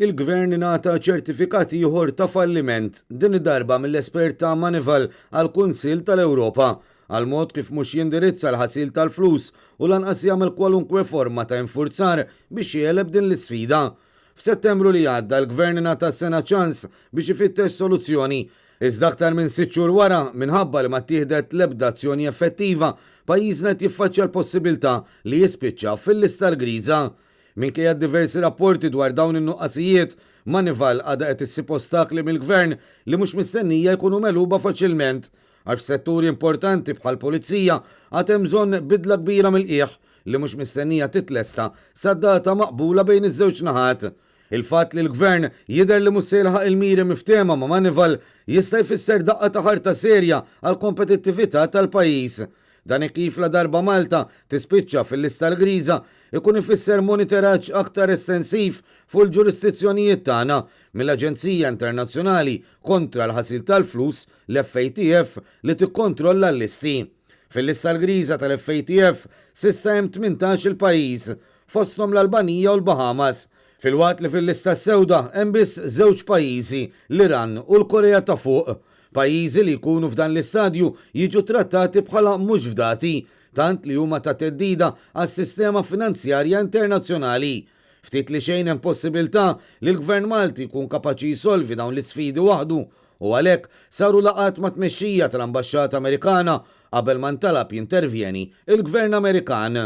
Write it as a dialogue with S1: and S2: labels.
S1: Il-Gvern ingħata ċertifikat ieħor ta' falliment, din id-darba mill-espert ta' Moneyval għall-Kunsill tal-Ewropa, għall-mod kif mhux jindirizza l-ħasil tal-flus u lanqas jagħmel kwalunkwe forma ta' infurzar biex jegħleb din l-isfida. F'Settembru li għadda l-Gvern ingħata sena ċans biex ifittex soluzzjoni. Iżda aktar minn sitt xhur wara, minħabba li ma ttieħdet l-ebda azzjoni effettiva, pajjiżna qed jiffaċċja l-possibilità li jispiċċa fil-lista l-griża. Minkejja d-diversi rapporti dwar dawn in-nuqqasijiet, Moneyval għadha qed issib ostakli mill-Gvern li mhux mistennija jkunu megħluba faċilment. Għax f'setturi importanti bħall-Pulizija għad hemm bżonn bidla kbira mill-qiegħ li mhux mistennija titlesta sad-data maqbula bejn iż-żewġ naħat. Il-fatt li l-Gvern jidher li mhux se jilħaq il-miri miftehma ma' Moneyval jista' jfisser daqqa ta' ħarta serja għall-kompetittività tal-pajjiż. Dan hekk kif ladarba Malta tispiċċa fil-lista l-griża, ikun ifisser monitoraġġ aktar estensiv fuq il-ġurisdizzjonijiet tagħna mill-Aġenzija Internazzjonali kontra l-Ħasil tal-Flus, l-FATF, li tikkontrolla l-listi. Fil-lista l-griża tal-FATF s'issa hemm 18-il pajjiż, fosthom l-Albanija u l-Bahamas, filwaqt li fil-lista s-sewda hemm biss żewġ pajjiżi, l-Iran u l-Korea ta' Fuq. Pajjiżi li jkunu f'dan l-istadju jiġu trattati bħala mhux fdati, tant li huma ta' theddida għas-sistema finanzjarja internazzjonali. Ftit li xejn hemm possibilità li l-Gvern Malti jkun kapaċi jsolvi dawn l-isfidi waħdu u għalhekk saru laqgħat mat-tmexxija tal-Ambaxxata Amerikana qabel ma ntalab jintervjeni l-Gvern Amerikan.